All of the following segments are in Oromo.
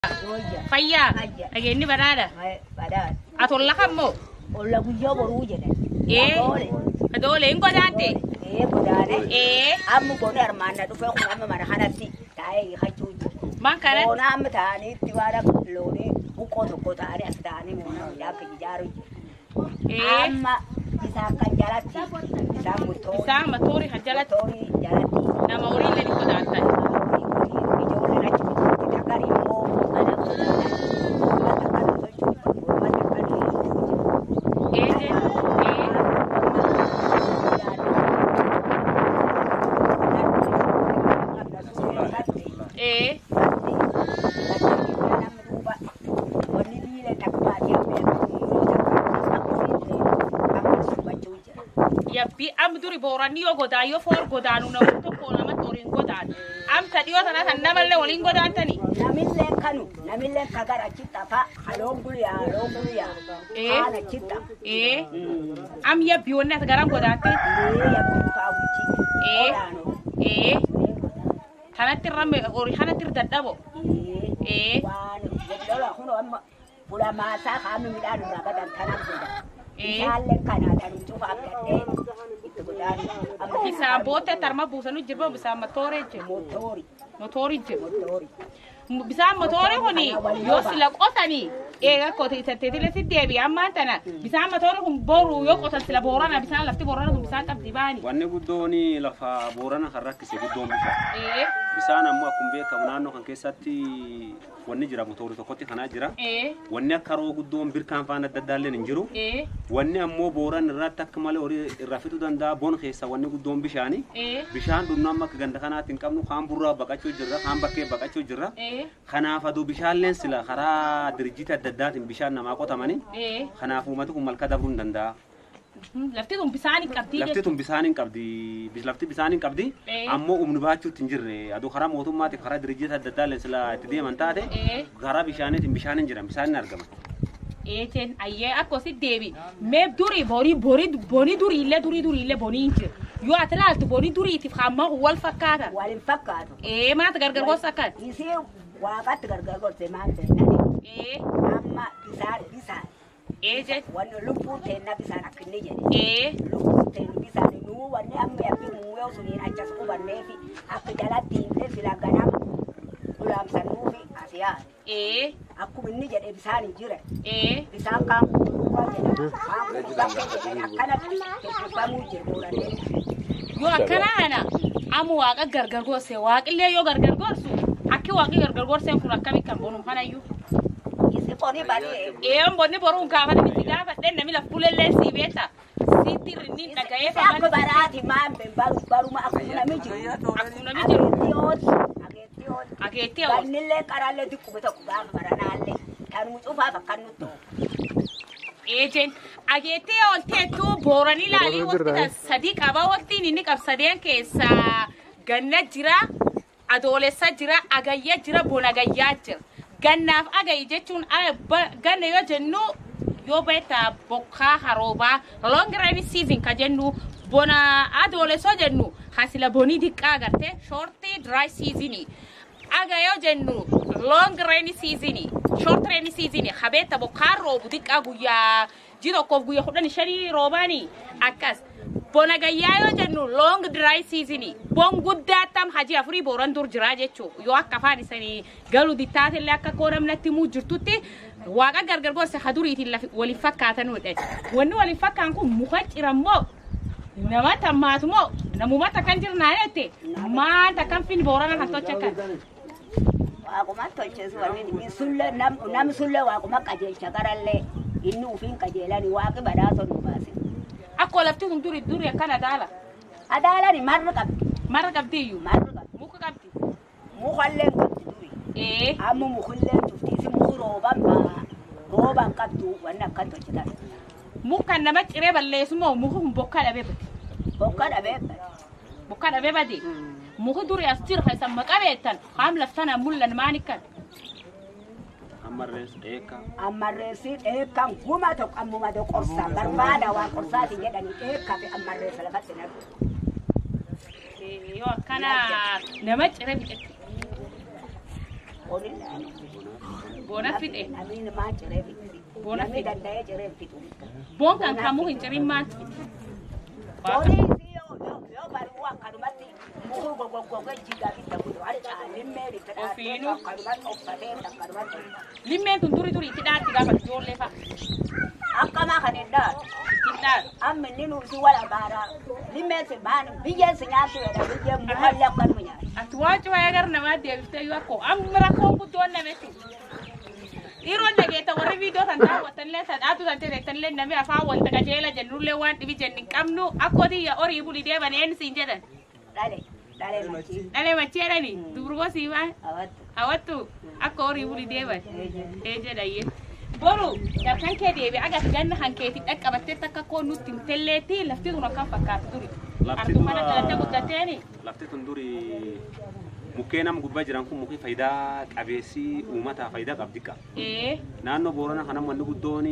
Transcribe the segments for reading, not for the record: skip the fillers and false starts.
Fayyaa. Fayyaa. Nageenyi badhaadha. Badhaadha. Ati olla kammoo? Olla guyyaa boruu jedhan. Ee. Adoole. Adoole hin godaante? Ee godaane. Ee. Amma boona armaan na dhufee kun amma mana kanatti taa'ee hiikachuu jira. Man kanatti? Boona amma taa'anii itti waan akka loonii buqqoo tokko taa'anii as taa'anii moona midhaan kan ijaaru jira. Ee. Amma isaan kan jalatti isaan motorii. Isaan matoorii kan jalatti Motorii jalatti. Nama horii illee ni godaantan. Ijoolleen achi biratti takar immoo mana godhatan. Uummata akkana tolchuu uummata akkana tolchuu jira. Ee jee. Ee. Ee. Yabbii amma duri booranni yoo godaan yoo foor godaanu nama tokko namatti horiin godaanu. Amta dhiyoo tana kan namallee waliin godaantani. Namillee kanu namillee kagar achi tafa haloon guyyaa haloon guyyaa Ee. kaan achi tafa. Ee. Am yabbii wanni ati garan godaatte. Ee yabbii faawwichi. Ee. Olaanoo. Ee. Kanatti irra horii kanatti irra dadhabo. Ee. Ee. Waan lola kun amma fuula maasaa qaamni midhaan irraa badan kanaaf godha. Ee. Isaallee kanaa tanum cufa abdadhee itti godaanu. Amma Isaan boottee tarma buusanii jirba bisaan motooree jira. Motoori. Motoori jira. Motoori. Bisaan motooree kuni yoo sila qotanii eega qote itatteetile si deebi ammaan tana bisaan motooree kun boru yoo qotan sila boorana bisaan lafti boorana kun bisaan qabdi baani. Wanni guddoon lafa boorana kan rakkise guddoon bishaan. Ee. Bishaan ammoo akkuma beekamu naannoo kan keessatti wanni jira motoorri tokkotti kanaa jira. Ee. Wanni akka roo guddoon birkaan faana adda addaalleen hin jiru. Ee. Wanni ammoo booran irratti akka malee horii irraa fixuu danda'a bon keessa wanni guddoon bishaani. Ee. Bishaan dhumna amma akka ganda kanaatti hin qabnu kaan burraa baqachuu jirra kaan bakkee baqachuu jirra. Ee. Kanaaf aduu bishaanleen sila karaa dirjita adda addaatiin bishaan namaa qotamani. Ee. Kanaaf uummati kun malka dabruu hin danda'a. Lafti kun bisaan hin qabdii Lafti tun bisaan hin qabdi. Lafti bisaan hin qabdi. Ee. Ammoo humni baachuutti hin jirre. Aduu karaa mootummaatiif karaa dirjita adda addaalleen sila itti deeman taate Ee. karaa bishaaniitiin bishaan hin jiran bishaan hin argaman. Eeteen ayyee akka osi deebi. Mee durii borii borii bonii duriillee durii duriillee bonii hin jiru. Yoo ati ilaaltu bonii duriitiif hamma wal fakkaata. Wal hin fakkaatu. Ee maata gargar gosa akkan. Isii waaqatti gargar gorse maal jennani. Ee. Amma bisaan bisaan. Ee jee. Wanni lubbuun teenna bisaan akka inni jedhe. Ee. Lubbuun teenna bisaan nuu wanni amma yabbii muuyoo suniin achas qubanneefi akka jalatti himne sila ganama ulaamsannuufi as yaa'e. Ee. Akkuma inni jedhe bisaan hin jire. Ee. Bisaan kaan kunuunfaa jedha. Kaan kunuunfaa jedhan akkanatti dubbifamuu jiru boorannee. Yoo akkana kana amma waaqa gargar gorse waaqillee yoo gargar gorsu akki waaqi gargar gorseen kun akkami kan bonum kanayyuu. Isi qonni bari'e. Ee bonni boruun gaafata miti gaafadhe nami laf bulellee sii beekta. Sitti rinni dhaga'ee Isi akka baraati maan ben baruma akkuma nami jiru. Akkuma nami jiru. Ageetti ooti. Ageetti ooti. Ageetti ooti. Gannillee qarallee dikkuma tokko gaafa baranaallee. Kanuma cufaaf akkan nutti oofu. Eejen ageettee olteettu booranii laalii waqtii kan sadii qaba waqtiin inni qab sadeen keessaa ganna jira adoolessa jira agayya jira bona gayyaa jira gannaaf agayi jechuun ganna yoo jennu yoo beekta bokkaa haroobaa long rainy season ka jennu bona adoolessoo jennu hasila bonii diqqaa agarte short dry season aga yoo jennu long rainy season short rainy season habeetta bokkaan roobu diqqaa guyyaa ji tokkoof guyyaa 15 roobaani akkas bona gayyaa yoo jennu long dry season bon guddaa tam haji afurii booran dur jiraa jechuu yoo akka afaan isanii galu dittaatellee akka koo namnatti himuu jirtutti waaqa gargar gorse haduriitiin waliin fakkaatanudha wanni waliin fakkaan kun muka cirammoo nama tammaatu moo namumata kan jirnaa jette maanta kan fin boorana kan tocha kan. Waaquma tolchees wanni dhibi sullee nam sullee waaquma qajeelcha garallee inni ufiin qajeelani waaqi badhaasa nu baase. Akkoo lafti kun duri duri akkana adaala. Adaalani marri qabdi. Marra qabdi iyyuu. Marri qabdi. Muka qabdi. Mukallee hin qabdi duri. Ee. Amma mukullee cufti isi muki rooban baa rooban qabdu wanni akkan tolchitan. Muka nama ciree balleessu moo muki kun bokkaa dhabee bade. Bokka dhabee bade. Bokkaa dhabee bade. Muki duri as jira kan isan maqaa beektan qaam laftana mul'an maani kan. Ammarrees dheekka. Ammarreessi dheekkan guma tokko ammuma tokko qorsaa barbaada waan qorsaati jedhanii dheekkaa fi ammarreessa lafatti naqu. Yoo akkana nama ciree fixetti. Bona fixe. Namni maan ciree fixe. Bona Namni fixe. Danda'ee ciree fixu. Boon kan kamuu hin cirin maanti fixe? Booni yoo bari'uu akkanumatti mukuu gogoggogee jigaa fixa kutu harca limmee itti dhaabdee Ofiinuu. Akkanumatti uffatee akkanumatti uffata. Limmeen tun duri duri itti dhaatti gaafa ijoollee fa'a. Akkamaa kan hin dhaatu. Itti dhaatu. Amma inni nuusi wala baara limmeen si maan biyyeen si nyaattu jedha biyyeen mukallee akkanuma nyaata. Ati waan cufaa gara namaa deebiftee yoo akkoo amma rakkoon guddoon nametti. Dhiiroon dhageetta warri viidiyoo tan daawwattanillee tan dhaatu tan teessanillee namni afaan wal qajeela jennullee waan dhibi jenni hin qabnu akkoo tiyya horii bulii deeban eenyu siin jedhan. Dhale dhale machii. Dhalee machii jedhani durboo siimaa Hawattu. hawattu akka horii bulii deeban. Ee jedhayyee. Boru jarkan kee deebi agas ganna hankeeti dhaqqabattee takka koo nutti himtelleetti lafti tun akkam fakkaatu duri. Lafti Artuu kana dura- dhalattee guddatteeni. Lafti tun duri mukkeen amma gubbaa jiran kun mukii faayidaa qabeessi uummataa faayidaa qabdi qaba. Ee Naannoo Boorana kana manni guddoon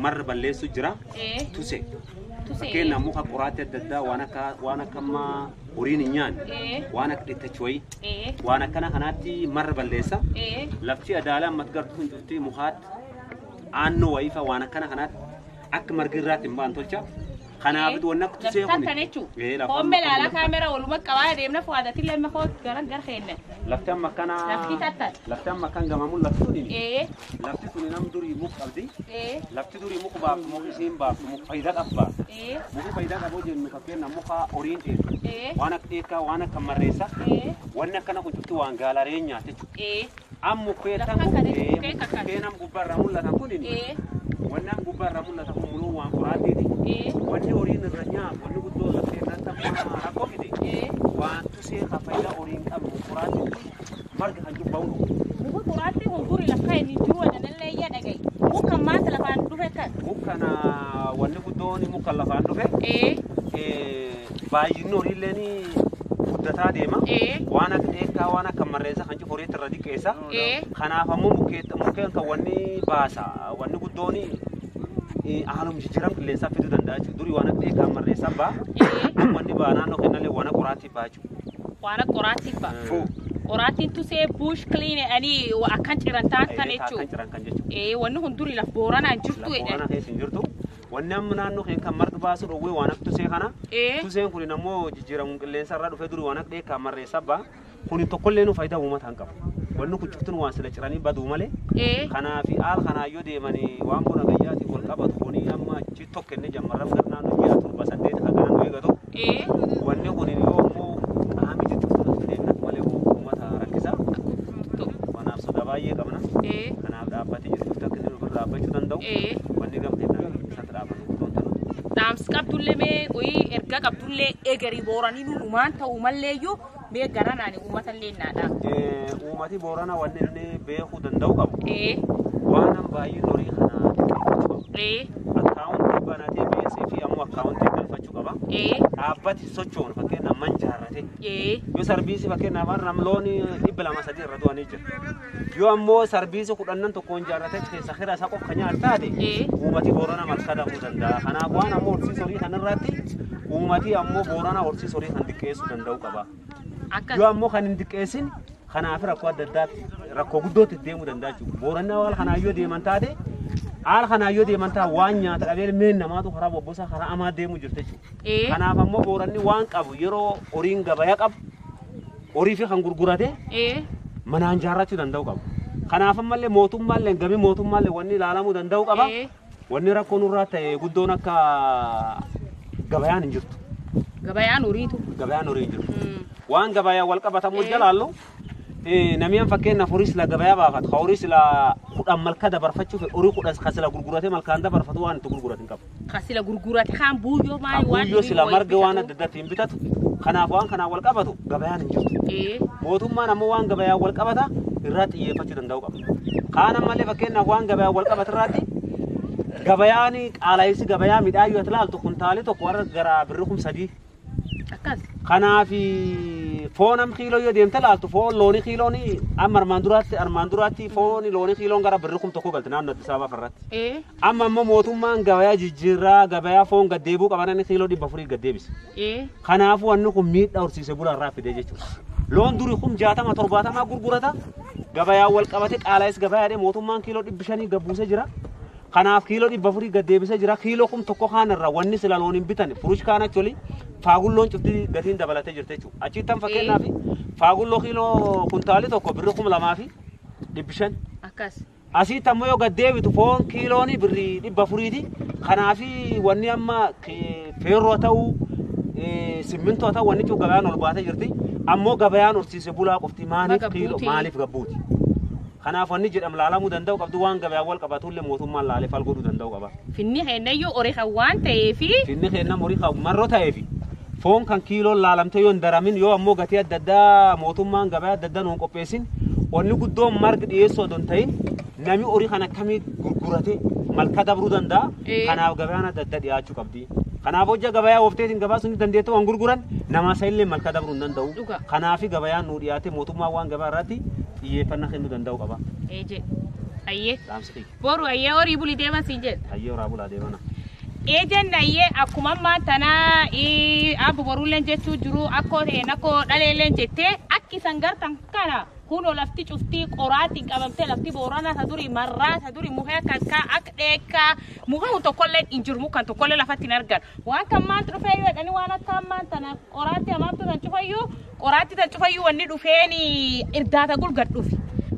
marra balleessu jira. Ee Tuse. Tusee. Fakkeenyaaf muka qoraattii adda addaa waan akka ammaa horiin hin nyaanne Ee waan akka dhittachi wayii ee waan akkana kanaatti marra balleessa. Ee Lafti adaalee ammatti gartuu hin cufti mukaatti aannoo wayii fa'a waan akkana kanaatti akka margi irraatti hin ba'an tolcha. Kanaaf wanni akka tusee Lafti kan jechuun. Ee, lafa Homme amma laalaa kana- kaameraa waluma qabaa deemna fuwaadatillee amma koo garan gar keenya. Lafti amma akkana. Lafti tattan. Lafti amma akkan gamamuun lafti tuni. Ee Lafti tuni nam durii muk qabdi. Ee Lafti durii muku baaftu muki isiin baaftu muku faayidaa qabu baaftu. Ee Muki faayidaa qabu jennu fakkeenyaaf muka horiin dheedu. Ee Waan akka dheekkaa waan akka marreessa. Ee Wanni akkana kun cufti waan gaalaree nyaate jechuudha. Ee Amma mukkeen Lafa kan mukkeen kakkan. mukkeen amma gubbaarraa mul'atan kun Ee wanni amma gubbaarraa mul'atan kun muluu waan qoraattiiti. Ee Wanni horiin irra nyaatu wanni guddoo lafee irratti amma rakkoo fide Ee waan tusee ka faayidaa horiin qabnu qoraattiin marga kan jubba'u dhufu. Muka qoraattii kun duri lafa inni jiru wadanallee iyya dhagaye. Muka maanta lafaan dhufe kan. Mukkana wanni guddoon muka lafaan dhufe Ee baay'inni horiilleen guddataa deema. Ee Waan akka dheekkaa waan akka marreessa kan cufu horiitti irra diqqeessa. Ee Kanaaf ammoo mukkeen kan wanni baasa wanni guddoon haaluma jijjiirama qilleensaa fiduu danda'a jechuudha. Durii waan akka dheekkaa marreessaa ba'a. Ee Wanni ba'a naannoo kennallee waan akka qoraattii ba'a jechuudha. Waan akka qoraattii ba'a. Qoraattiin tusee bush clean jedhanii akkan ciran taatan Kan jechuudha. ciran kan jechuudha. Ee wanni kun duri laf booranaan jirtu Lafa jedhan. Booranaa keessa hin jirtu. Wanni amma naannoo keenya kan marga baasu dhowwee waan akka tusee kana. Ee Tuseen kun ammoo jijjiiramuun qilleensa irraa dhufee durii waan akka dheekkaa marreessaa ba'a. Kun tokkollee nu faayidaa uummataa hin qabu. Wanni kun cuftuun waan sila ciranii baduu malee. Ee Kanaaf haala kanaa yoo deemanii waan bona gayyaatiin wal qabatu kuni amma achi tokko inni jammarram gara naannoo ji'a 7 8 kan kana nu eegatu. Ee Wanni kun yoo ammoo qaamni cuftuun as deemnatu malee uummata rakkisa. Kanaaf sodaa baay'ee qabna. Ee Kanaaf dhaabbatee jiru cuftu akka inni ofirra dhaabbachuu danda'u. Ee Wanni gamtee isatti dhaabbatu guddoon tanu. Dhaamsi qabdullee mee wayii erga qabdullee eegarii booranii numaan ta'u malleeyyuu mee gara naani uummatallee naadha. Uummati Booranaa wanni inni beekuu danda'u qabu. Ee Waan an baay'een horii kana xiqqeeffachuu qabu. Ee Akkaawuntii banatee beesee fi ammoo akkaawuntii galfachuu qaba. Ee Dhaabbati socho'uun fakkeenyaaf man jaarrate. Ee Yoo sarbiisii fakkeenyaaf har'a loon 200 300 irra du'anii jira. Yoo ammoo sarbiisii kudhannan tokkoon jaarrate keessa hira isaa qofa kan nyaatu taate Ee uummati Booranaa malkaa dhabuu danda'a. Kanaaf waan ammoo horsiisa horii kanarratti uummati ammoo Booranaa horsiisa horii kan xiqqeessuu danda'u qaba. Akkas. Yoo ammoo kan hin xiqqeessin kanaaf rakkoo adda addaatti rakkoo guddootti deemuu danda'a jechuudha. Booranaa haala kanaa yoo deeman taate haala kanaa yoo deeman taate waan nyaata dhabee meen namaatu karaa bobbosaa karaa amaa deemuu jirti jechuudha. Ee Kanaaf ammoo Booranni waan qabu yeroo horiin gabayaa qabu horii fi kan gurgurate Ee manaan jaarrachuu danda'u qabu. Kanaaf ammallee mootummaallee gamii mootummaallee wanni ilaalamuu danda'u qaba. Ee Wanni rakkoo nurraa ta'e guddoon akka gabayaan hin jirtu. Gabayaan horiitu. Gabayaan horii hin jirtu. Waan gabayaan wal qabatamu Ee. jalaallu namni fakkeenyaaf horii sila gabayaa baafatu ka horii sila 10 malka dabarfachuuf horii 10 ka sila gurgurate malkaan dabarfatu waan itti gurgurate hin qabu. Ka sila gurgurate kaan buuyyoo maali waan Buuyyoo dhibii sila wayii marga waan bitatu. adda addaatti hin bitatu. Kanaaf waan kanaan wal qabatu gabayaan hin jirtu. Ee Mootummaan ammoo waan gabayaan wal qabata irraa xiyyeeffachuu danda'u qaba. Kaan ammallee fakkeenyaaf waan gabayaan wal qabatu irraatti gabayaan qaala'insi gabayaa midhaan yoo ilaaltu kuntaalii tokko warra gara birri 3000. Akkas. Kanaaf foon am kiiloo yoo deemte ilaaltu foon loonii kiiloon amma armaan duraatti foon loonii kiiloon gara birri 1000 galte naannoo Addis Ababa irratti. Ee Amma ammoo mootummaan gabayaa jijjiirraa gabayaa foon gaddeebuu qaban inni kiiloo 400 gaddeebise. Ee Kanaafuu wanni kun miidhaa horsiise bulaa irraa fidee jechuudha. Loon durii 60,000 70,000 gurgurata. Gabayaa wal qabate qaalaa'is gabayaadhe mootummaan kiiloo 500 gad buusee jira. Kanaaf kiiloo 400 gad deebisee jira. Kiiloo 1000 kaanarraa wanni sila loon hin bitan furush kaan achi oli faagulloon cufti gatiin dabalatee jirti jechuudha. Achittan fakkeenyaaf faagulloo kiiloo kuntaalii tokko birri 2,500. Akkas. Asitti ammoo yoo gad deebitu foon kiiloon birrii 400ti. Kanaaf wanni amma feerroo ta'uu simmintoo ta'uu wanni cufa gabayaan ol baatee jirti. Ammoo gabayaan horsiise bulaa qofti maaliif kiiloo maaliif gabbuuti? Kanaaf wanni jedhamu laalamuu danda'u qabdu waan gabayaan wal qabatullee mootummaan laalee fal godhuu danda'u qaba. Finni keenyayyuu horii kan waan ta'eefi. Finni keenya horii kan marroo ta'eefi. Foon kan kiiloon laalamtee yoo hin daramin yoo ammoo gatii adda addaa mootummaan gabayaa adda addaa nuun qopheessin wanni guddoon margi dhiyeessoo odoo hin ta'in namni horii kan akkamii gurgurate malka dabruu danda'a. Kanaaf gabayaan adda addaa dhiyaachuu qabdi. Kanaaf hojja gabayaa oofteetiin gabaa sun dandeettu waan gurguran nama isa illee malka dabruu hin danda'u. Kanaaf gabayaan nuu dhiyaate mootummaan waan gabaa irratti xiyyeeffannaa kennuu danda'u qaba. Eeje. Ayyee. Boru ayyee horii bulii deeman siin jedha. Ayyee horaa bulaa deemana. Eejen ayyee akkuma ammaa tanaa abbo boruulleen jechuu jiru akkoo ta'een akkoo dhaleelleen jettee akki isan gartan kana kunoo lafti cuftii qoraatiin qabamtee lafti booranaa ta durii marraa ta durii muka akka akka dheekkaa muka kun tokkollee hin jiru muka tokkollee lafatti hin argan waan kan maantu dhufee yoo jedhanii waan akka ammaan tana qoraatti hamaamtu tan cufayyuu qoraatti tan cufayyuu wanni dhufeen irdaata gulgadhuufi.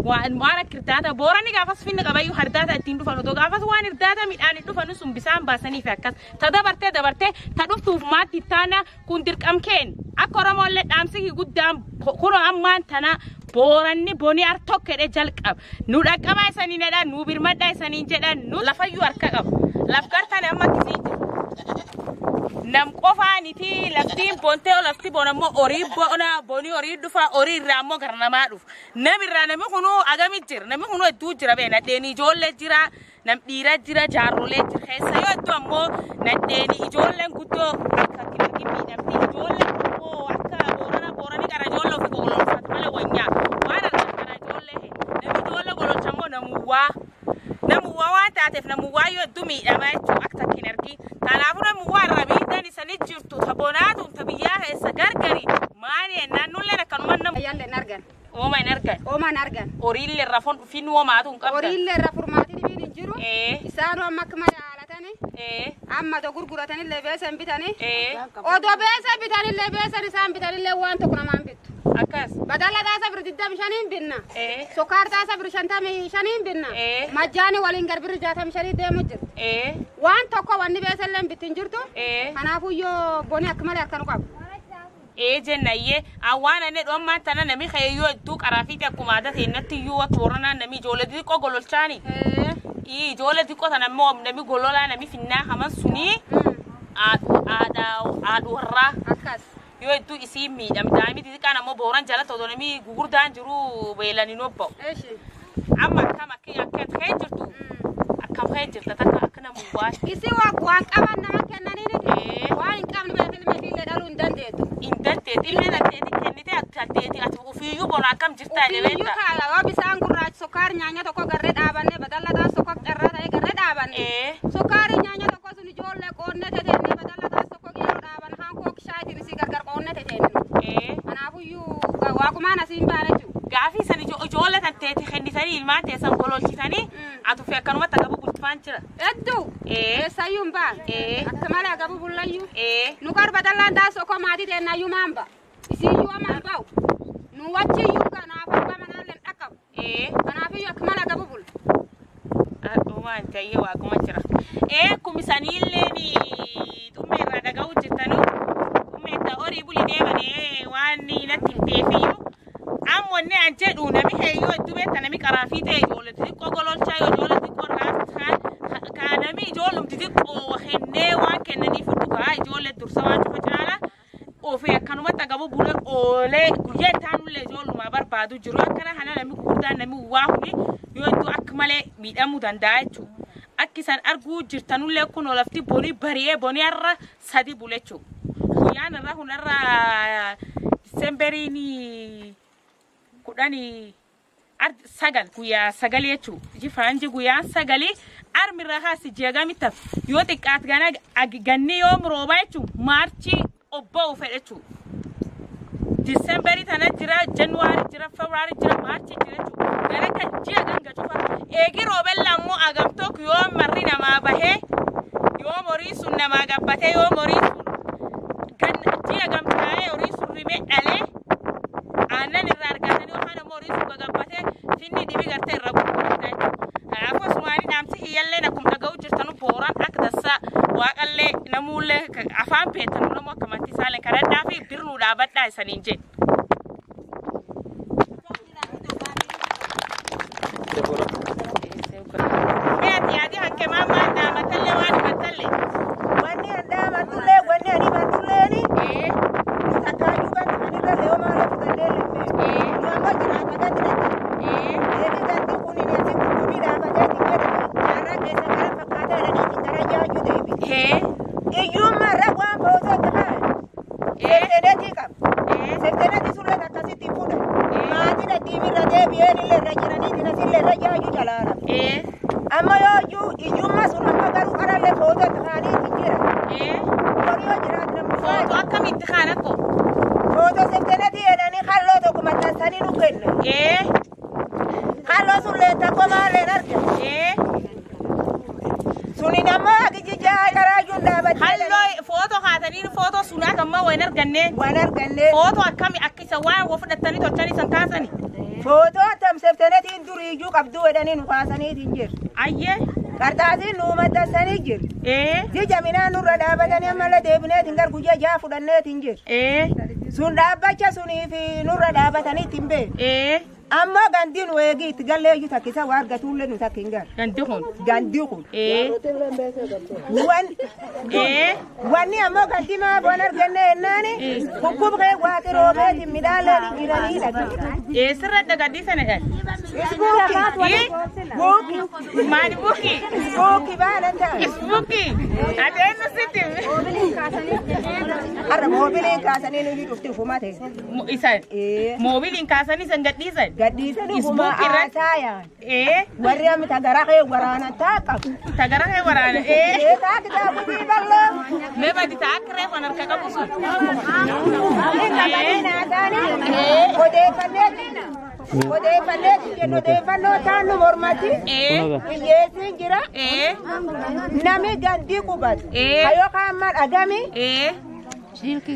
Waan akka irdaata booranni gaafas finna qabayyuu hardaata ittiin dhufan otoo gaafas waan irdaata midhaan dhufan sun bisaan baasaniif akkas ta dabartee dabartee ta dhuftuuf maatti taana kun dirqam keen akka Oromoolee dhaamsi guddaan kunoo ammaan tana booranni bonii har tokkodhe jalqaba nu dhaqqabaa isaniin jedhan nu birmadhaa isaniin jedhan nu lafayyuu harka qaba laf gartaan amma akkasii jira. Nam qofaaniti laftiin bontee lafti bon ammoo horii bona bonii horii dhufa horii irraa ammoo gara namaa dhufa. Nam irraa namni kunuu agamit jira namni kunuu hedduu jira bee nadheeni ijoollee jira nam dhiira jira jaarrolee jira keessa yoo hedduu ammoo nadheeni ijoolleen guddoo akka kirkii miidhamti ijoolleen ammoo akka boorana boorani qara ijoollee ofii gololfatu malee wanyaa waan argan qara ijoollee namni ijoollee gololcha ammoo namuwwaa. Namuwwaa waan taateef namuwwaa yoo hedduu miidhamaa jechuudha akka takkiin argi. Kanaafuu namuwwaa irra miidhaan isanii jirtu ta bonaatu ta biyyaa keessa gargari maali jennaan nulleen akkanuma nama. Ayyaallee hin argan. Ooma hin argan. Ooma hin argan. Horiillee irra foon dhufin oomaatu hin qabdan. Horiillee irra furmaati dhibiin hin jiru. Isaanuu amma akka malee haalatani. Amma odoo gurguratanillee beesan bitani. Odoo beesan bitanillee beesan isaan bitanillee waan tokko namaan bittu. Akkas. Badala taasa bir 25 binna. Sukkaar taasa bir 55 binna. Majjaani waliin gar bir 65 deemu jira. Waan tokko wanni beesallee bitti hin jirtu. Kanaafuu yoo boni akka malee harka nu qabu. Jennayyee awwaan ani dhoommaan tana nami keeyyoo hedduu qaraafiiti akkuma aadaa ta'e iyyuu akka booranaa nami ijoollee xixiqqoo gololchaani. Ijoollee xixiqqoo tana immoo nami gololaa nami finnaa haman sunii haadha warraa. Akkas. Yoo hedduu isii miidhamte daa'imni xixiqqaan ammoo booran jala ta'u namni gugurdaan jiru beelan hin obba'u. Amma akkam akka akka kee jirtu akkam kee jirta takka akka namuwwaa. Isii waan qaban nama kennaniiniti. Waan hin qabne beekilme fiillee dhaluu hin dandeettu. Hin dandeettu ilmee dandeetti kennite ati ati ofiiyyuu bona akkam jirtaa jedhee Ofiiyyuu kaala yoo bisaan gurraacha sukkaar nyaanya tokko garree dhaabanne badalla taas tokko carraa ta'e garree dhaabanne. Sukkaari nyaanya tokko sun ijoollee qoonnee teteenne badalla taas tokko yeroo dhaaban hankoo shaayitiin isii gargar qoonnee teteenne. Kanaafuyyuu waaqumaan asiin baane jechuudha. Gaafii san ijoollee tan teeti kennitanii ilmaan teessan gololchitanii ati ofii akkanumatti agabu bultifaan jira. Hedduu. Eessayyuu hin baane. Akka malee agabu bullayyuu. Nu kar badallaan taas tokko maatii teennayyuu maan ba'a. Isiiyyuu amaan ba'u. Nu wachiyyuu kanaaf abbaa manaallee hin dhaqqabu. Kanaafiyyuu akka malee agabu bulla. Dhumaan ta'ee waaquma jira. Kumisaniillee dhumme irraa dhaga'uu jirtanu dhumme itti horii bulii deemanii waan natti himteefiyyuu. Amma wanni an jedhu nami heeyyoo hedduu beekta nami qaraafii ta'e ijoollee xixiqqoo gololchaa yoo ijoollee xixiqqoo irraa kaa nami ijoollum xixiqqoo kennee waan kennaniif dhugaa ijoollee dursa waan cufa caala ofii akkanumatti agabu bulee oolee guyyaa itti aanullee ijoollumaa barbaadu jiru akkana kana nami gurguddaan nami waa kuni yoo hedduu akka malee miidhamuu danda'a jechuudha. Akki isaan arguu jirtanullee kun lafti bonii bari'ee bonii har'a sadi bule jechuudha. Guyyaan irraa kun har'a Diseemberiin 19 guyyaa 9 jechuudha. Faranji guyyaan 9 armirra kaasi jeegamitti yoo xiqqaat gana ganni yoo roobaa jechuudha maarchii obba'u fedha jechuudha. Disembarii tana jira, Januwaarii jira, Febraarii jira, Maarchii jira jechuudha. Gara kan ji'a ganga cufa. Eegi roobella ammoo agam tokko yoo marri namaa bahee yoo horii sun namaa gabbatee yoo horii sun kan ji'a gamtaa'ee horii sun rimee dhalee aannan irraa argatanii yookaan ammoo horii sun gagabbatee finni dhibi gartee irra gurgurataa jechuudha. Kanaafuu asumaanii dhaamsi hiyyalleen akkuma dhaga'u jirtanu booraan akka tasaa waaqallee namuullee afaan beektanu namu akka amantii isaallee kadhadhaa fi birnuu dhaabadhaa isaniin jedhe. Mee ati yaadii hanke maan maan dhaamatallee waan himatallee. Wanni an dhaamatullee wanni ani himatulleeni Ee takkaayyuu kan kanirra leeyomaa lafa fudhannee limme. ee Nu ammoo jiraata gadi dhaqe. ee Deebii gandi kunin asi gurgurii dhaabatee itti jedhame. Jaarraa keessa gara fakkaataa jedhaniitiin gara jaajuu deebi. hee Iyyummaa irra waan footoo ta'an ee seftenetii qaba. ee Seftenetii sullee akkasitti hin fudhan. Maatii dhadhiimirra deebi'een illee irra jiraniitiin asillee irra jaajuu jalaala. ee Amma yoo iyyuu iyyummaa sun amma garuu qarallee footoo ta'aniitiin jira. ee Horii yoo jiraatu namni footoo akkamitti kaan akko Footoo seftenetii jedhanii halloo tokko maxxansanii nu kenna. ee Halloo sullee takko maalleen argina. ee Suni nama gijijaa karaayyuun dhaabattee halloo footoo kaatanii footoo sunaa kan ma wayin arganne waan arganne. footoo akkami akka isa waan wa fudhattanii tolchanii san kaasani Footoo tam seftenetiin duriiyyuu qabduu jedhanii nu kaasaniitiin jiru. ayyee Qarxaasiin nu maxxansanii jiru. ee Jija minaan nurra dhaabatanii ammallee deebineetiin gar guyyaa jaha fudhanneetiin jiru. ee Sun dhaabbacha suniif nurra dhaabatanii ittiin beeku. ee Ammoo gandi nu eegi itti galleeyyu takkisa waa argatuullee nu takka hin galu. gandi kun Gandi kun. ee Wan- ee Wanni ammoo gandi maaf waan arganne jennaani kukkubqee waaqi roobeetiin midhaan jiranii dhaqe. ee sirra dhagadii sana dha Isbuuki. Buuki. maali buki Buuki baanan ta'an. isbuki ati eenyu sitti Har'a moobiliin kaasanii nuyi dhufti ufuma ta'e. Isan Ee. moobiliin kaasanii san gadhiisan Gadhiisanii ufuma Isbuuki irratti- haasaa yaan. ee Warri amma tagara kee waraana taa qabu. tagara kee waraana ee Ee taa kitaabutii bal'oo. mee badi taa akka reefan harka qabu sun Hin qabatiin haasaanii odeeffanneetiin odeeffanneetiin jennu odeeffannoo taan nu mormatti. ee Hiyyeessiin jira. ee Nami gandii qubatu. Ee. Hayoo kaamma dhagami ee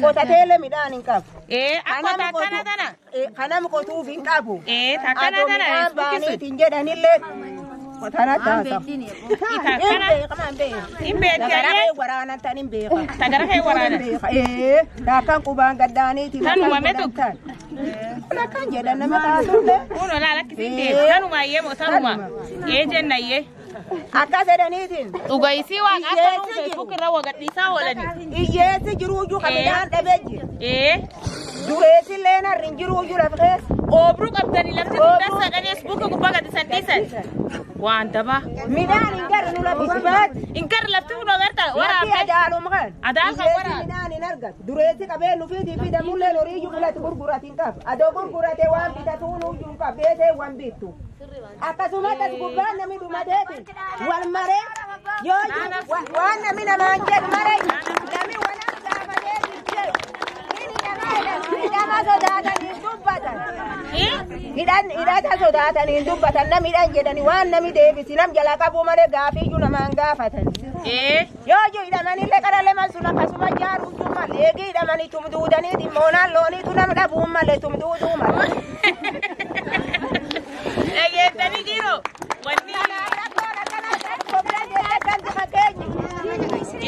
qotateelee midhaan hin qabu. ee akka takkana tana Kanam qotuuf hin qabu. ee takkana Adoo tana midhaan isbuki sun baaniitiin jedhanillee qotana taasa. Hin beekama hin beeku. hin beekti Tagara ayyee kee waraanan tan hin beeka. tagara kee waraana Ee taakkan qubaan gaddaaniitiin. Tanuma metu. Akkan jedhan nama kaasullee. kun olaal akkisiin deemu tanuma ayyee moo tanuma ee jenna ayyee Akkas jedhaniitiin. dhugaisii waaqa akka Hiyyeessi nuun jiru. feesbuuk irra wagadhiisaa oolani Hiyyeessi jiruuyyuu kan Ee. midhaan dhabee jira. ee Dureessillee narri hin jiruuyyuu lafa keessa. oobruu qabdanii lafti Oobruu. guddaa sadhanii feesbuuka gubbaa gadi san dhiisan waan dabaa Midhaan hin garri nu lafa baati. hin garri lafti kun agarta Lafti waraabne adaaluma kan. Adaal kan Hiyyeessi waraab. midhaan hin argatu. Dureessi qabeen nufiitii fi damulleen horiiyyuu filatu gurguratu hin qabu. Adoo gurgurate waan bitatuun iyyuu hin qabu. Beetee waan bittu. Akkasumas as gubbaan namni dhumateeti wal maree yoo waan namni namaan jedhu maree namni walaan gaafatee jedhu inni namaa jedhu hidhama sodaatanii dubbatan. Ee Hidhata sodaatanii dubbatan nam hidhan jedhani waan nami deebisi nam jala qabuu malee gaafiiyyuu namaan gaafatan. ee Yoo iyyuu hidhamanillee qarallee man sun akkasuma jaaruu iyyuu malee eegii hidhamanii tumduudaniiti moonaan looniitu nam dhabuun malee tumduuduu malee. dhageettanii dhiiroo wanni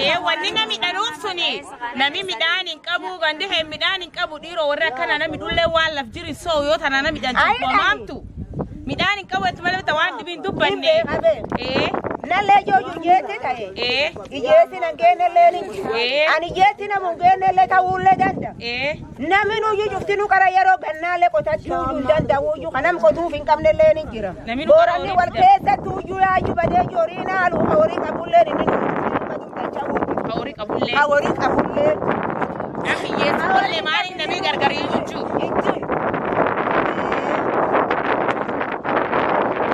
ee wanni nami dhaluuf suni nami midhaan hin qabu gandi hee midhaan hin qabu dhiiroo warri akkana nami dhullee waan laf jiru soo yoo tana nami dhan cubbamaamtu midhaan hin qabu itti malee bita waan dhibiin dubbanne ee Nallee yoo iyyeessi ta'e ee iyyeessi nan geennellee ni jira. Ee. Ani iyyeessi namu hin geennellee ta'uullee danda'a. ee Namni nuyyuu cufti nu qara yeroo gannaallee qotachuu iyyuu hin danda'u iyyuu kanam qotuuf hin qabnellee ni jira. Namni nu qara Booranni horii wal keessatti iyyuu yaayyuu badee iyyuu horii naalu ka horii qabullee inni nu ka horii qabullee ka horii qabullee namni hiyyeessi qollee maaliin namni gargar iyyuu jiru hin jiru.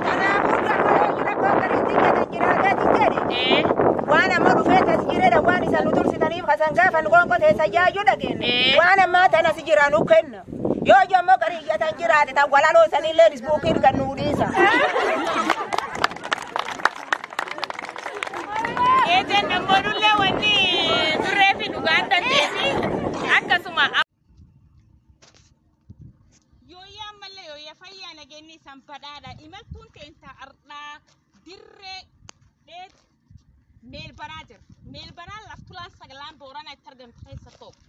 Kanaafuu gammadoo jira koo gariitti jedhan jiraateeti jedhe. ee Waan amma dhufee tas jireedha waan isan nu tursitaniif kasan gaafa nu qoonqoo teessa yaayyuu dhageenne. Ee. Waan ammaa tanas jira nu kenna. Yoo iyyuu garii iyyatan jiraate tan walaloo sanillee isbuukiin kan nuu dhiisa. Eejen namoonnillee wanni turree fi dhugaan dandeessi akkasuma. Yooyyaa ammallee yooyyaa fayyaa nageenyi isaan badhaadha. Imaltuun teentaa ardhaa dirree dheet meelbanaa jira. Meelbanaan laftulaan sagalaan booranaa itti argamtu keessa tokko.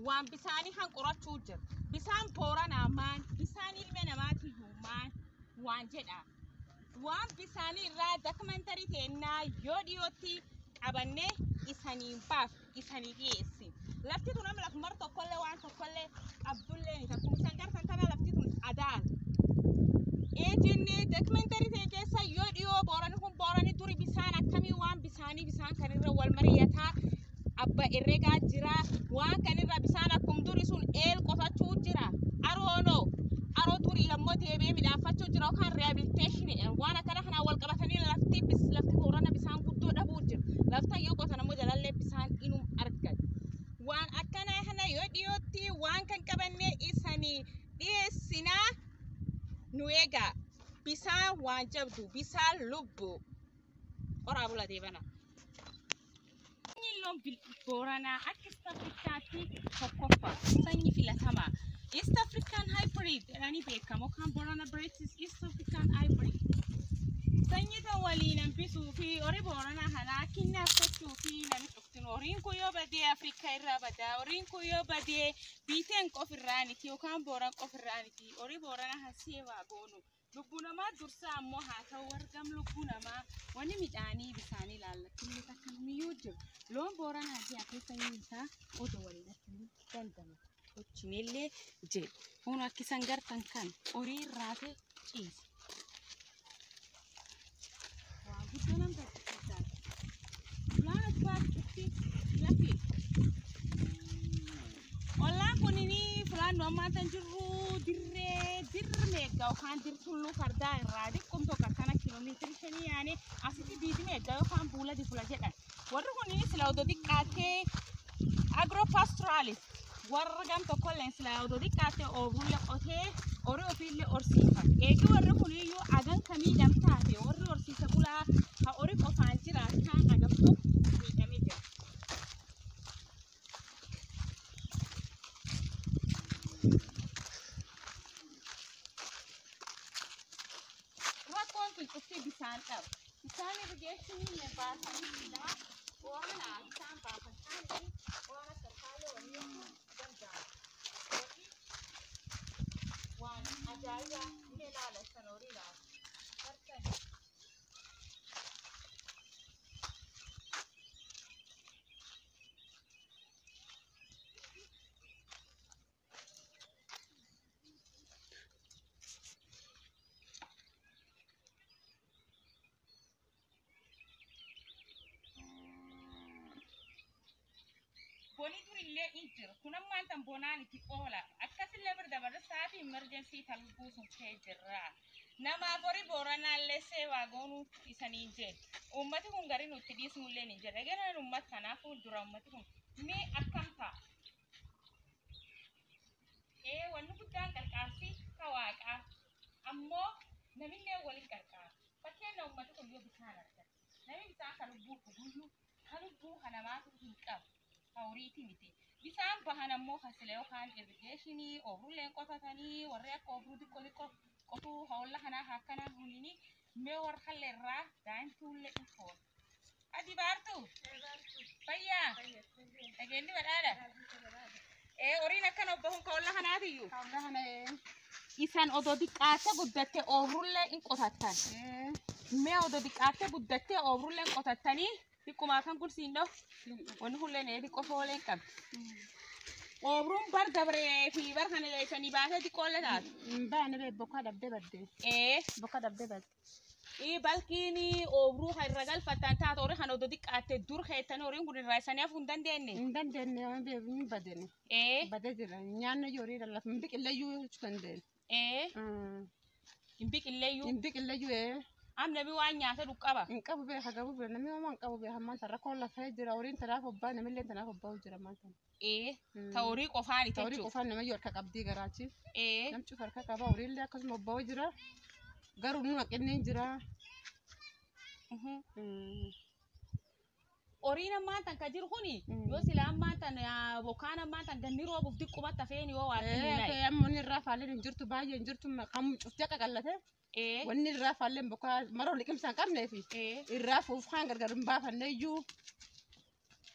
Waan bisaanii hanqorachuu jira. Bisaan booranaa maan? Bisaan ilma namaatiyyuu maan? Waan jedha. Waan bisaanii irraa dokumentarii teennaa yoo dhiyootti qabannee isaniin baaf isanii dhiyeessi. Lafti tun amma laf mar tokkollee waan tokkollee qabdullee ni takkuma isaan gartan tana lafti tun adaan. Eejennee dokumentarii ta'e keessa yoo dhiyoo boorani kun boorani duri bisaan akkamii waan bisaanii bisaan kan irra wal mari'ataa abba herregaa jira waan kan irra bisaan akkum duri sun eel qotachuu jira aroonoo aroo durii ammoo deebi'ee midhaafachuu jira yookaan rehabilitation waan akkana kanaan wal qabatanii lafti lafti boorana bisaan guddoo dhabuu jira lafta yoo qotan ammoo jalallee bisaan inum argan waan akkana kana yoo dhiyootti waan kan qabanne isanii dhiyeessinaa nu eegaa bisaan waan jabdu bisaan lubbu qoraa bula deebana. Sanyiin loon booranaa akka East Africaatti tokkoffaa sanyii filatamaa. East African Hybrid jedhanii beekamu kan Borana British East African Hybrid. Sanyii tan waliin hambisuu fi horii booranaa kanaa kinnaafachuu fi namni dhuftin horiin kun yoo badee Afrikaa irraa badaa horiin kun yoo badee biiteen qofirraa miti yookaan booran qofirraa miti horii booranaa kan seewaa goonu. Lubbuu namaa dursaa ammoo haa ta'u wargam lubbuu namaa wanni midhaanii bisaanii ilaallattillee takka miyyuu jiru. Loon booranaa ji'a keessa sanyiin isaa odoo waliin akkamiin dandama. Tolchinellee jedhu. Kun akkisan gartan kan horii irraate ciise. Waa guddoo nam gaddisiisaa. Fulaan abbaa cufti lafi. Ollaan kunini fulaan nu ammaan tan jirru dirree dirri meeggaa yookaan dirtulluu fardaa irraa xiqqoom tokko akkana kiiloomeetira 5 yaane asitti diidi meeggaa yookaan buula difula jedhan. Warri kunini sila odoo xiqqaatee agropastoralist warra gam tokkolleen sila odoo xiqqaatee ooyiruullee qotee horii ofiillee horsiifata. Eegi warri kuniyyuu hagan kamii dhamtaate warri horsiisa bulaa ha horii qofaan jiraatan hagam tokko miidhamee jira. Rakkoon kun cufti bisaan qaba. Bisaan irrigeeshinii baasanii silaa oomisha bisaan baasan kaanii waan akka kaalee waliin danda'amu. Waan ajaa'ibaa ni ilaalatan horii ilaala. Bartan. Boni durillee in jiru. Kun ammaan tan bonaan itti oola. Akkasillee bira dabarre sa'aatii emergency tal buusuuf ta'e jirra. Namaaf horii booranaallee seewaa goonuu isanii jedhu. Uummati kun garii nutti dhiisnullee ni jira. Egaa uummata kanaaf fuuldura uummati kun mee akkam ta'a? Wanni guddaan qarqaarsi ka waaqaa. Ammoo namillee waliin qarqaara. Fakkeenya uummati kun yoo bishaan argate. Namni bishaan kan lubbuu dhuguyyuu kan lubbuu kan namaatu hin qabu. Horiiti miti. Bisaan bahan ammoo kasila yookaan irrigeeshinii ooyiruulleen qotatanii warri akka ooyiruu xiqqoo xiqqoo qotuu holla kanaa akkanaa hunini mee warra halleerraa daa'imtuullee dhufoon. Ati baartuu? Fayyaa? Dhageenyi badhaadha? Horiin akkana obbo ka holla kanaatiyyuu? Isaan odoo xiqqaattee guddattee ooyiruullee hin qotattan. Mee odoo xiqqaattee guddattee ooyiruullee hin qotattanii xiqqumaa kan gulsiin dhahu. Wanni hulleen xiqqoo foolee hin qabdi. Ooyiruun bar dabaree fi bar kana isanii baasee xiqqoolle taatu. Baane bee bokkaa dhabdee badde. Bokkaa dhabdee badde. Balkiin ooyiruu kan irra galfattan taatu horii kan odoo xiqqaatte dur keettanii horiin kun irraa isanii hafuu hin dandeenye. Hin dandeenye waan beef hin badene. Badee jira. Nyaanni horii lafa hin biqilleeyyuu jechuu dandeenye. Hin biqilleeyyuu. Hin biqilleeyyuu. Am namni waan nyaata dhuqqaba. Hin qabu beeka gabu bira namni waan qabu beeka ammaan tan rakkoon lafee jira horiin tanaaf obbaa namillee tanaaf obbaa jira ammaan tan. Ee ta horii qofaani Ta horii jechuudha. qofaan namayyuu harka qabdii garaachi. Ee Namchi harka qaba horiillee akkasuma obbaa jira. Garuu nu haqinni jira. Horiin ammaan tan ka jiru kuni yoo sila ammaan tan bokkaan ammaan tan ganni roobuuf diqqumatti hafeen yoo waa Ee amma wanni irraa faalleen hin jirtu baay'ee hin jirtu kan cuftee qaqallate. Ee Wanni irraa faalleen bokkaa maroo liqimsa hin qabneefi. ee Irraa fuufkaan gargar hin baafanne iyyuu.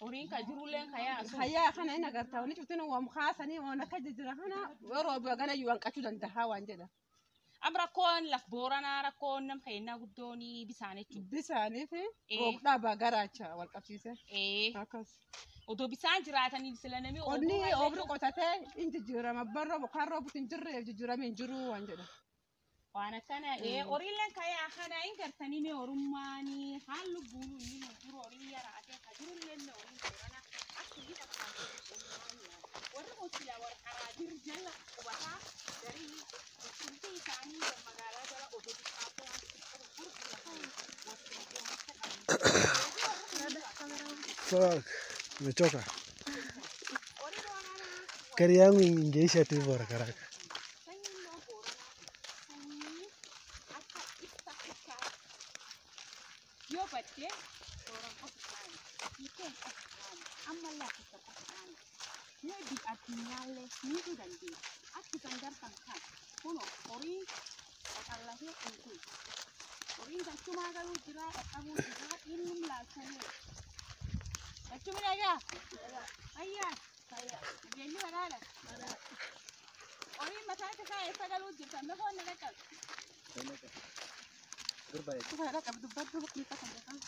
Horiin ka jirulleen ka yaasu. Hayyaa kana hin agartaa wanni cuftiin waan kaasanii waan akka jijjiira kana yeroo gana iyyuu hanqachuu danda'a waan jedha. Am rakkoon laf booranaa rakkoon nam keennaa guddoon bisaan jechuudha. Bisaanii fi roobdhaa bagaraacha wal qabsiise. Ee Akkas. Odoo bisaan jiraatanii sila namni Qonni oobru qotatee hin jijjiirama barroo bokkaan roobutu hin jirre jijjiirame hin jiru waan jedha. Waan akkana ee horiileen kayaa kana hin gartanii mee horummaanii haan lubbuun inni nu jiru horii yaraatee ka jirullee mee horiin boorana akka inni fakkaatu warri kun sila warra karaa jiru jala qubataa garii bultii isaanii magaalaa jala odoo xiqqaatee waan Fuck, nimechoka. Gari yangu ingeisha tu hivyo haraka haraka. Yoo baddee booran qofa isaanii hiikeen qofa isaanii ammallee akkasa qofa isaanii mee bi addunyaallee miidhuu dandeenya akki isaan gartan kan kunoo horii qaqallatee kun horiin galchumaa galuu jira dhaqqabuu jira innum laalchanii gachumi dhagaa ayyaa nageenyi balaala horiin mataa isaa eessa galuu jirta mee foon na dhaqqabe. Kufaadha qabdu dubbaddu hukumta kan jedhamu.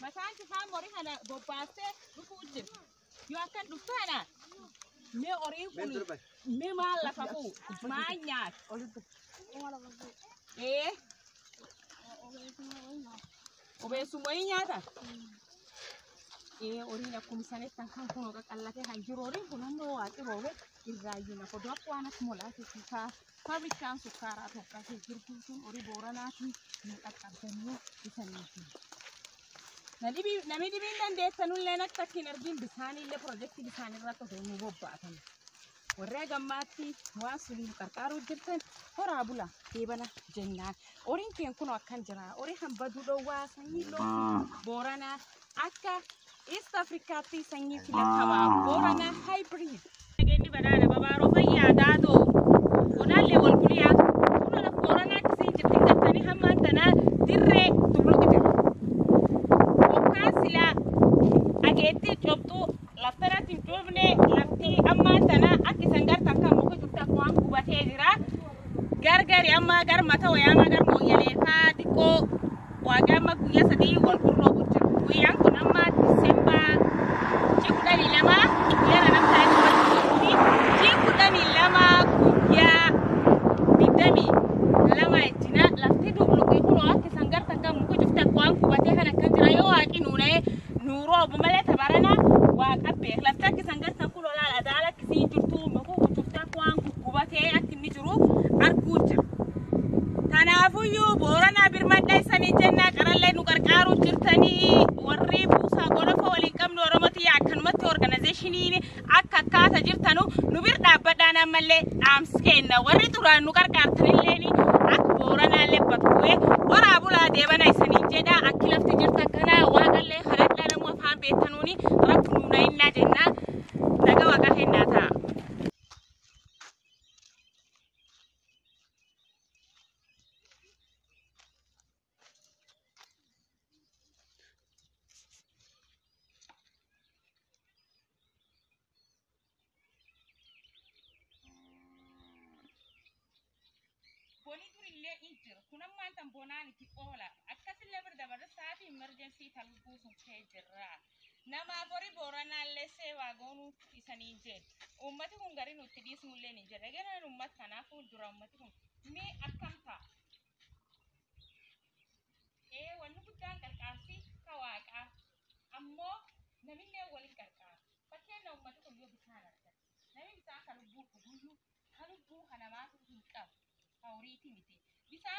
Mataan isaa horii kana bobbaasee dhufuu jira. Yoo akkan dhuftu kana mee horiin kun mee maal lafa fuu maal nyaata? Ee obeessuma wayii nyaata? Ee horiin akkuma sanettan kan kunoo qaqallatee kan jiru horiin kun ammoo waaqi roobe irraayyuu nafa odoo akka waan akka molaatee kaa fabrikaan sukkaaraa tokko jirtu sun horii booranaatiin nu qaqqabdanii isaniiti. Namni dhibiin dandeessanullee akka hin argin bisaanillee pirojektii bisaan irratti osoo nu bobbaatan. Warri gammaatti waan sun nu qarqaaruu jirtan horaa bula deebana jennaan. Horiin keen kun akkan jira. Horii kan baduu dhowwaa sanyii loonii booranaa akka East Afrikaatti sanyii filatamaa booranaa hybrid. Nageenyi badhaadha babaaroo fayyaa daatoo. Onaallee wal kuliyaa. Kun lafa booranaatti siin jirti gartanii hammaan tanaa dirree dubluqi jira. Bokkaan silaa ageetti cobxuu laftanatti hin cuufne lafti ammaan tana akka isan gartan kan muka jirtu akka waan gubatee jira. Gargari amma gar mata wayaama gar mooyyaleefaa xiqqoo waaqni amma guyyaa sadii wal gurroobu jira. Guyyaan kun amma Diseembaa ji'a 12 guyyaa namtaa inni wal gurroobuufi ji'a 12 guyyaa 22 jina lafti dubluqii kun akka isan gartan kan muka jirtu akka waan gubatee kan akkan jira yoo waaqni nuunee nuroobu malee tabarana waaqa beek lafti akka isan gartan kun olaal adaala akkasiin jirtu muka jirtu akka waan guggubatee akka inni jiru arguu jira. Kanaafuyyuu booranaa birmadha isanii jennaa qarallee nu qarqaaruu jirtanii warri buusaa gorofa waliin qabnu Oromoti akkanumatti organaayizeeshiniin akka akkaata jirtanu nu bir dhaabbadhaan ammallee dhaamsi kenna warri duraan nu qarqaartanilleen akka booranaallee bakka horaa bulaa deebana isanii jedha akki lafti jirtu akkanaa waaqallee kadhadhaa namuu afaan beektanuuni rabbi nuuna innaa jennaa naga waaqa kennaa ta'a. Boni durillee hin jiru. Kun ammaan tan bonaan itti oola. Akkasillee bira dabarre sa'aatii emerjensii talbuu sun kee jirra. Namaaf horii booranaallee seewaa goonuu isanii jedhu. Uummati kun garii nutti dhiisnullee ni jedha. Egaa uummata kanaaf fuuldura uummati kun mee akkam ta'a? Ee wanni guddaan qarqaarsa. Qarqaarsi ka waaqaa ammoo namillee waliin qarqaara. Fakkeenya uummati kun yoo bishaan argate namni bishaan ka lubbuu dhuguyyuu ka lubbuu ka namaatu hin qabu ka horiiti miti. Bishaan